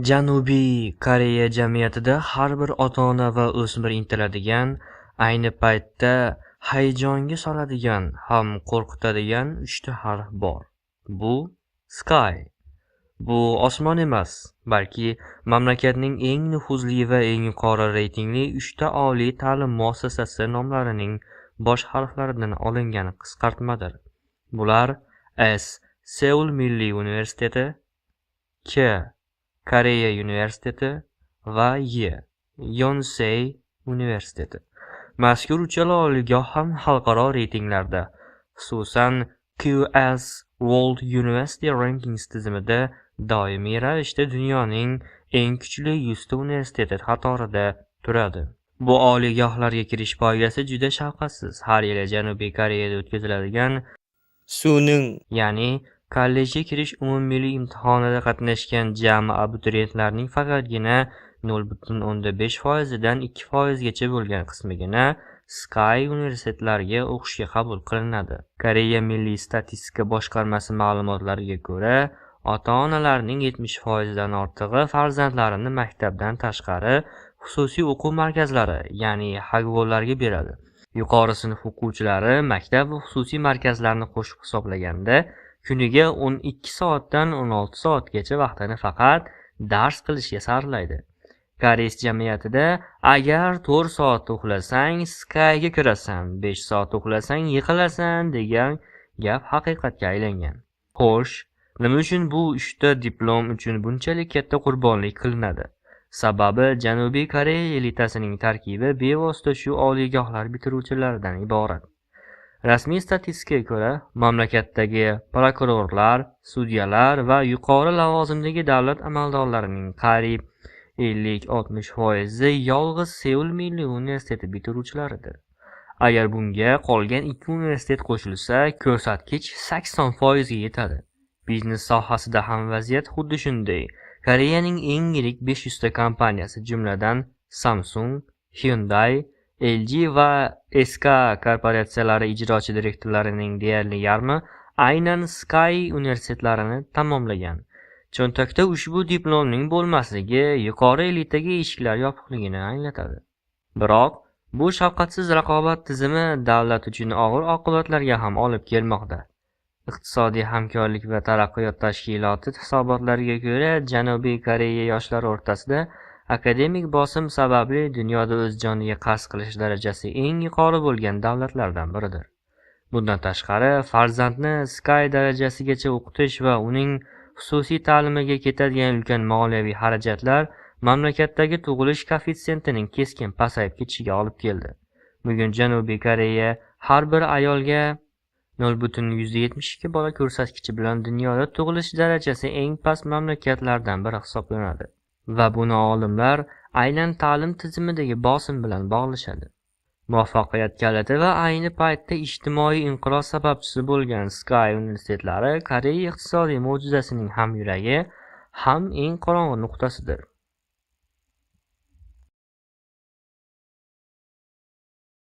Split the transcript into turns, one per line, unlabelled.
Janubiy Koreya jamiyatida har bir ota-ona va o'smir intiladigan, ayni paytda hayajonga soladigan ham qo'rqitadigan 3 ta harf bor. Bu Sky. Bu osmon emas, balki mamlakatning eng nufuzli va eng yuqori reytingli 3 ta oliy ta'lim muassasasi nomlarining bosh harflaridan olingan qisqartmadir. Bular S. Seul Milliy universiteti, K. Koreya universiteti va Y. Yonsei universiteti. Mazkur uchala oliygoh ham xalqaro reytinglarda, xususan QS World University Rankings tizimida doimiy ravishda dunyoning eng kuchli 100 ta universiteti qatorida turadi. Bu oliygohlarga kirish poygasi juda shafqatsiz. Har yili Janubiy Koreyada o'tkaziladigan
Suning,
ya'ni kollejga kirish umummilliy imtihonida qatnashgan jami abituriyentlarning faqatgina 0,5% dan 2% gacha bo'lgan qismigina Sky universitetlariga o'qishga qabul qilinadi. Koreya Milliy statistika boshqarmasi ma'lumotlariga ko'ra, ota-onalarning 70% dan ortig'i farzandlarini maktabdan tashqari xususiy o'quv markazlari, ya'ni hagvonlarga beradi. Yuqori sinf o'quvchilari maktab va xususiy markazlarni qo'shib hisoblaganda kuniga 12 soatdan 16 soatgacha vaqtini faqat dars qilishga sarflaydi. Koreys jamiyatida agar 4 soat uxlasang Skyga kirasan, 5 soat uxlasang yiqilasan degan gap haqiqatga aylangan. Xo'sh, nima uchun bu 3 ta diplom uchun bunchalik katta qurbonlik qilinadi? Sababi Janubiy Koreya elitasining tarkibi bevosita shu oliygohlar bitiruvchilaridan iborat. Rasmiy statistikaga ko'ra, mamlakatdagi prokurorlar, sudyalar va yuqori lavozimdagi davlat amaldorlarining qariyb 50-60% yolg'iz Seul Milliy universiteti bitiruvchilaridir. Agar bunga qolgan 2 universitet qo'shilsa, ko'rsatkich 80% ga yetadi. Biznes sohasida ham vaziyat xuddi shunday. Koreyaning eng yirik 500 ta kompaniyasi, jumladan Samsung, Hyundai, LG va SK korporatsiyalari ijrochi direktorlarining deyarli yarmi aynan Sky universitetlarini tamomlagan. Cho'ntakda ushbu diplomning bo'lmasligi yuqori elitaga eshiklar yopiqligini anglatadi. Biroq bu shafqatsiz raqobat tizimi davlat uchun og'ir oqibatlarga ham olib kelmoqda. Iqtisodiy hamkorlik va taraqqiyot tashkiloti hisobotlariga ko'ra, Janubiy Koreya yoshlari o'rtasida akademik bosim sababli dunyoda o'z joniga qasd qilish darajasi eng yuqori bo'lgan davlatlardan biridir. Bundan tashqari, farzandni Sky darajasigacha o'qitish va uning xususiy ta'limiga ketadigan ulkan moliyaviy xarajatlar mamlakatdagi tug'ilish koeffitsiyentining keskin pasayib ketishiga olib keldi. Bugun Janubiy Koreya har bir ayolga 0,72 bola ko'rsatkichi bilan dunyoda tug'ilish darajasi eng past mamlakatlardan biri hisoblanadi va buni olimlar aynan ta'lim tizimidagi bosim bilan bog'lashadi. Muvaffaqiyat kaliti va ayni paytda ijtimoiy inqiroz sababchisi bo'lgan Sky universitetlari Koreya iqtisodiy mo'jizasining ham yuragi, ham eng qorong'u nuqtasidir.